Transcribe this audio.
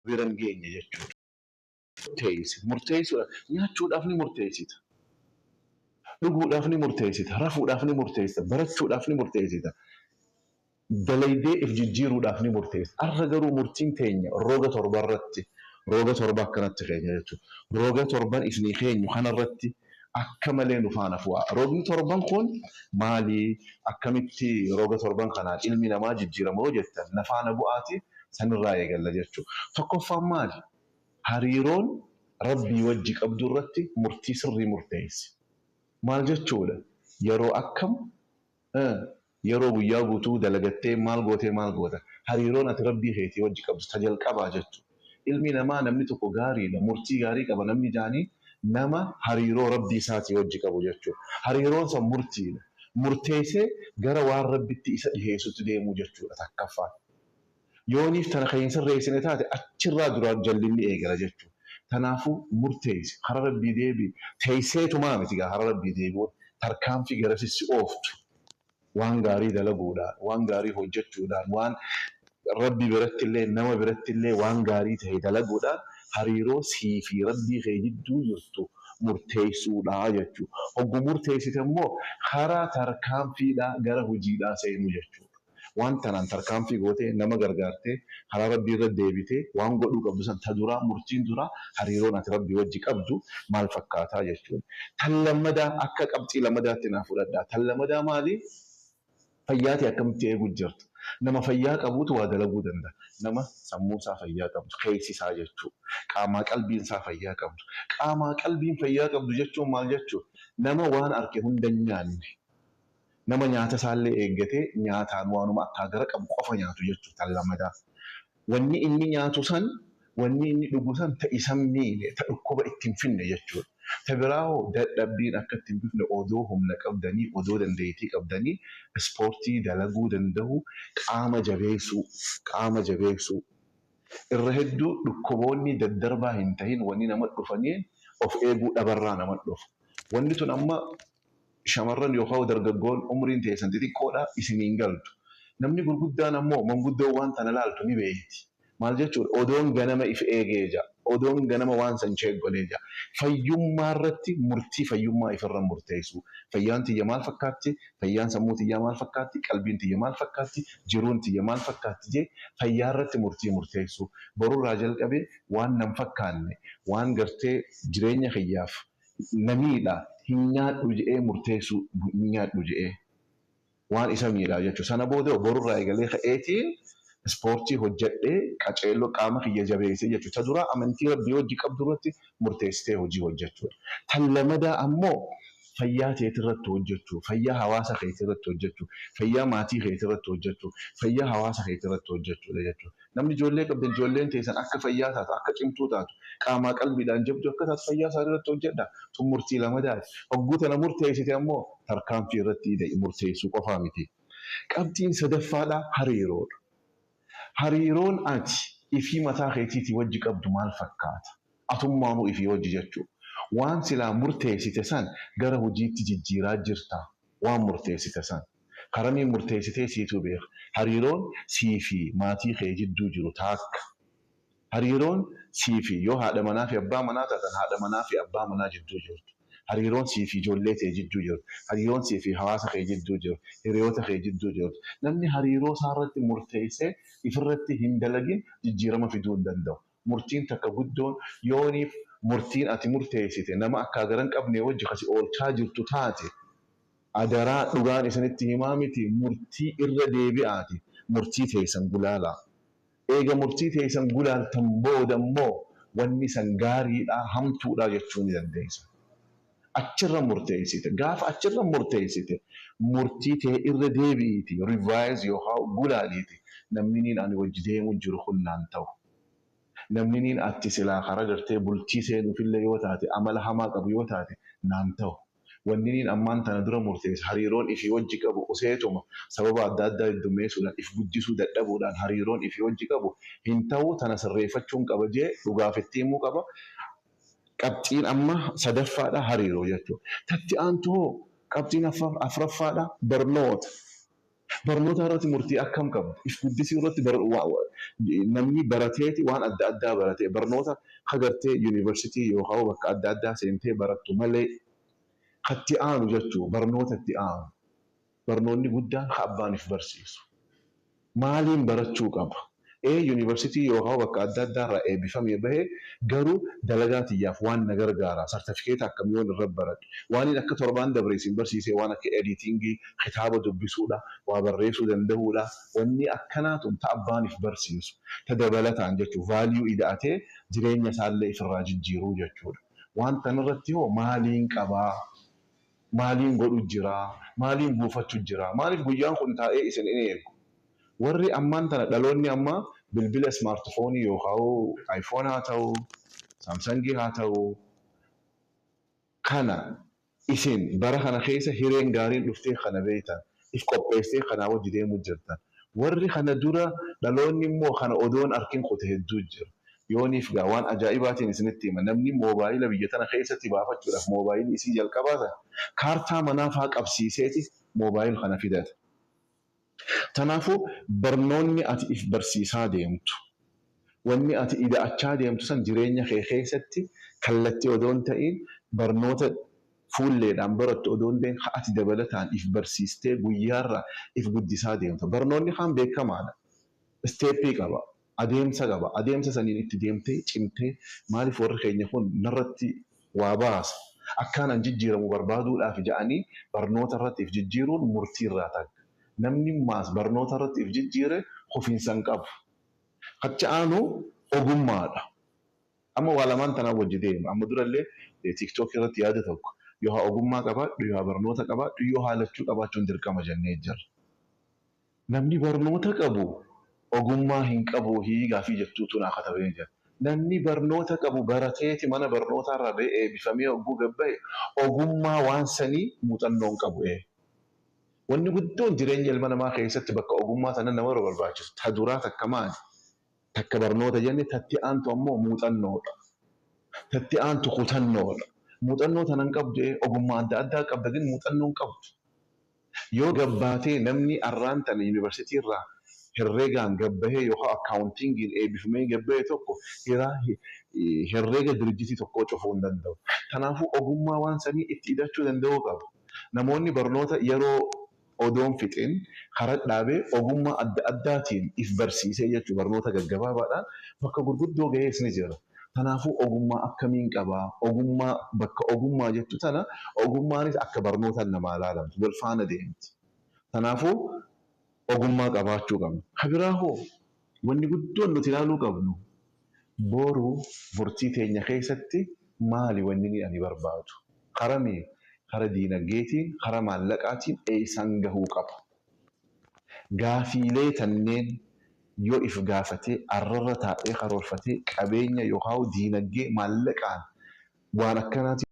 Bira hin geenye jechuudha. Murteessi. Murteessuudha. Nyaachuudhaaf ni murteessita. Dhuguudhaaf ni murteessita. Rafuudhaaf ni murteessita. Barachuudhaaf ni murteessita. Dalaydee if jijjiiruudhaaf ni murteessita. Arra garuu murtiin teenya roga torba irratti, roga torba akkanatti keenya jechuudha. Roga torban isinii keenyu kanarratti akka malee nu faana fu'a. Rogni torban kun maali? Akkamitti roga torban kanaan ilmi namaa jijjiirama yoo jettan, na faana bu'aati sanirraa eegalla jechuudha. Tokkoffaan maali? Hariiroon Rabbii wajji qabdu irratti murtii sirrii murteessi. Maal jechuudha? Yeroo akkam, yeroo guyyaa guutuu dalagattee maal gootee maal goota? Hariiroon ati Rabbii keetii wajji qabdu ta jalqabaa jechuudha. Ilmi namaa namni tokko gaariidha, murtii gaarii qaba namni jaanii nama hariiroo Rabbii isaatii wajji qabu jechuudha. Hariiroon san murtiidha. Murteessee gara waan Rabbitti isa dhiheessutti deemuu jechuudha takkaffaan. Yooniif tana kan hin sirreessine taate, achirraa duraan jallinni eegala jechuudha. Tanaafuu murteessi, kara Rabbii deebi'i. Teesseetumaa miti gaa kara Rabbii deebi'uun, tarkaanfii garasi si ooftu waan gaarii dalaguudhaan, waan gaarii hojjechuudhaan, waan Rabbi birattillee nama birattillee waan gaarii ta'e dalaguudhaan hariiroo sii fi Rabbii kee jidduu jirtu murteessuudha jechuudha. Hoggu murteessite immoo karaa tarkaanfiidhaa gara hojiidhaa seenuu jechuudha. Waan tanaan tarkaanfii gootee, nama gargaartee, karaa Rabbii irra deebitee waan godhuu qabdu san ta duraa, murtiin duraa hariiroon ati Rabbii wajji qabdu maal fakkaataa jechuudha. Tan lammadaa akka qabxii lammadaatti naa fudhadhaa. Tan lammadaa maali? Fayyaa tee akkamitti eeguu jirta? Nama fayyaa qabuutu waa dalaguu danda'a. Nama sammuun isaa fayyaa qabdu, keessi isaa jechuu. Qaamaa qalbiin isaa fayyaa qabdu. Qaamaa qalbiin fayyaa qabdu jechuun maal jechuudha? Nama waan arke hunda hin nyaanne. Nama nyaata isaallee eeggatee nyaataan waanuma akkaa gara qabu qofa nyaatu jechuudha tan lamadaa. Wanni inni nyaatu san, wanni inni dhugu san ta isa hin miine, ta dhukkuba itti hin finne jechuudha. Ta biraa hoo, dadhabbiin akka itti hin dhufne odoo humna qabdanii, odoo dandeettii qabdanii ispoortii dalaguu danda'uu, qaama jabeessuu, qaama jabeessuu. Irra hedduu dhukkuboonni daddarbaa hin tahin wanni nama dhufaniin of eeguu dhabarraa nama dhufu. Wanni tun amma shamarran yookaan dargaggoon umriin teessan xixiqqoodha, isin hin galtu. Namni gurguddaan ammoo manguddoon waan tana laaltu ni beeyti. Maal jechuudha? Odoon ganama if eegee ja'a. Odoon ganama waan san check godhee ja'a. Fayyummaa irratti murtii fayyummaa ifirra murteessuu. Fayyaan tiyya maal fakkaatti? Fayyaan sammuu tiyyaa maal fakkaatti? Qalbiin tiyya maal fakkaatti? Jiruun tiyya maal fakkaatti jee fayyaa irratti murtii murteessuu. Borurraa jalqabee waan nan fakkaanne, waan gartee jireenya kiyyaaf na miidha hin nyaadhu je'ee murteessuu, hin nyaadhu je'ee waan isa miidhaa jechuudha. Sana booda borurraa eegalee ka'eetiin ispoortii hojjedhee qaceelloo qaama kiyya jabeessee jechuudha. Ta duraa amantii Rabbii wajji qabdu irratti murteessitee hojii hojjechuudha. Tan lamadaa ammoo fayyaa teetirratti hojjechuu, fayyaa hawaasa keetirratti hojjechuu, fayyaa maatii keetirratti hojjechuu, fayyaa hawaasa keetirratti hojjechuudha jechuudha. Namni ijoollee qabdan, ijoolleen teessan akka fayyaa taatu, akka cimtuu taatu, qaamaa qalbiidhaan jabduu akka taatu fayyaa isaanii irratti hojjedhaa. Tun murtii lamadaati. Hogguu tana murteessite ammoo tarkaanfii irratti ida'i, murteessuu qofaa miti. Qabxiin sadaffaadhaa hariiroodha. Hariiroon ati ifii mataa keetiitii wajji qabdu maal fakkaata? Atummaanuu ifii wajji jechuu. Waan silaa murteessite san gara hojiitti jijjiiraa jirtaa? Waan murteessite san. Karamiin murteessitee siitu beeka. Hariiroon sii fi maatii kee jidduu jiru taakka. Hariiroon sii fi, yoo haadha manaa fi abbaa manaa taatan, haadha manaa fi abbaa manaa jidduu jirtu. Hariiroon sii fi ijoollee tee jidduu jirtu. Hariiroon sii fi hawaasa kee jidduu jirtu. Hiriyoota kee jidduu jirtu. Namni hariiroo isaa irratti murteessee ifirratti hin dalagin jijjiirama fiduu hin danda'u. Murtiin takka guddoon, yooniif murtiin ati murteessite nama akkaa gara hin qabnee wajji ka si oolchaa jirtu taate, adaraa dhugaan isinitti himaa miti, murtii irra deebi'aati murtii teessan gulaalaa. Eega murtii teessan gulaaltan booda immoo wanni san gaariidhaa hamtuudhaa jechuu ni dandeessan. Achirra murteessite. Gaafa achirra murteessite, murtii tee irra deebi'iiti revise yookaan gulaaliiti, namni niin ani wajji deemu jiru kun naan ta'u. Namni niin atti silaa kara gartee bultii seenuufillee yoo taate amala hamaa qabu yoo taate naan ta'u. Wanni niin ammaan tana dura murteesse, hariiroon ifii wajji qabu useetuma sababa adda addaa heddummeessuudhaan if guddisuu dadhabuudhaan hariiroon ifii wajji qabu hin ta'uu, tana sirreeffachuun qaba jee dhugaaf itti himuu qaba. Qabxiin amma sadaffaadha hariiroo jechuudha. Tatti aantu hoo, qabxiin afraffaadha barnoota. Barnoota irratti murtii akkam qabda? If guddisuu irratti namni barateeti waan adda addaa barate, barnoota hagartee yuunivarsiitii yookaan bakka adda addaa seentee barattu malee hatti aanu jechuu, barnoota itti aanu. Barnoonni guddaan ha abbaan if barsiisu. Maaliin barachuu qaba? Yuunivarsiitii yookaan bakka adda addaa irraa eebbifamee bahee, garuu dalagaa tiyyaaf waan na gargaara. Sartifikeeta akkamii yoon irra baradhe? Waan inni akka torbaan dabre isin barsiisee, waan akka editingii, kitaaba dubbisuudha, waa barreessuu danda'uudha. Wanni akkanaa tun ta abbaan if barsiisu. Ta dabalataan jechuudha. Value ida'atee jireenya isaallee ifirraa jijjiiruu jechuudha. Waan tanarratti hoo maaliin qabaa? Maaliin godhu jiraa? Maaliin buufachuu jiraa? Maaliif guyyaan kun taa'ee isin hin eegu? Warri ammaan tana, dhaloonni ammaa, bilbila smartphone yookaan iPhone haa ta'u, Samsungii haa ta'u, kana isin bara kana keessa hireen gaariin dhuftee kana beektan, if qopheessee kanaa wajji deemuu jirtan. Warri kana dura dhaloonni immoo kana odoon arkin kute hedduu jira. Yooniif gaa waan ajaa'ibaatiin isinitti hima, namni moobaayila biyya tana keessatti baafachuudhaaf moobaayilii isii jalqabaa sana kaartaa manaa faa qabsiiseeti moobaayil kana fidata. Kanaafuu barnoonni ati if barsiisaa deemtu, wanni ati ida'achaa deemtu san jireenya kee keessatti kallattii odoo hin ta'in, barnoota fuulleedhaan barattu odoo hin ta'in, ati dabalataan if barsiistee guyyaarraa if guddisaa deemta. Barnoonni kaan beekamaadha. Step qaba. Adeemsa qaba. Adeemsa saniin itti deemtee cimtee, maaliif warri keenya kun narratti waa baasa? Akkaan an jijjiiramu barbaaduudhaaf ja'anii barnoota irratti if jijjiiruun murtii irraa takka. Namni maas barnoota irratti if jijjiire kufiinsa hin qabu. Achi aanu ogummaadha. Amma waa lamaan tanaan wajji deema. Amma durallee TikTok irratti yaada tokko, yoo haa ogummaa qabaadhu, yoo haa barnoota qabaadhu, yoo haa lachuu qabaachuun dirqama jennee jirra. Namni barnoota qabu ogummaa hin qabu gaafii jettuutu naa katabee jira. Namni barnoota qabu barateeti mana barnootaa irraa ba'ee eebbifamee hogguu gabbaa'e ogummaa waan sanii muuxannoo hin qabu. Wanni guddoon jireenya ilma namaa keessatti bakka ogummaa sana nama barbaachisu ta duraa takka maali? Takka barnoota jenne, tatti aantu ammoo muuxannoodha. Tatti aantu kutannoodha. Muuxannoo tanan qabdu, ogummaa adda addaa qabda, gin muuxannoo hin qabdu. Yoo gabbaatee namni arraan tana yuunivarsiitii irraa herreegaan gabbahee yookaan accountingiin eebbifamee gabbahee tokko herreega dirjitii tokkoo cufuu hin danda'u. Kanaafuu ogummaa waan sanii itti hidhachuu danda'uu qaba. Namoonni barnoota yeroo odoon fixin karaa dhaabee ogummaa adda addaatiin if barsiisee jechuun barnoota gaggabaabaadhaan bakka gurguddoo gahees ni jira. Kanaafuu ogummaa akkamiin qabaa? Ogummaa bakka ogummaa jettu tana, ogummaanis akka barnootaan namaa ilaalamtu wal faana deemti. Kanaafuu ogummaa qabaachuu qabna. Kabiraa hoo wanni guddoon nuti ilaaluu qabnu, boru murtii teenya keessatti maali wanni ni ani barbaadu? Karaa kara diinagdeetiin, kara maallaqaatiin eessaan gahuu qaba? Gaafiilee tanneen yoo if gaafatee arrarra taa'ee karoorfatee qabeenya yookaan diinagdee maallaqaan waan akkanaatiin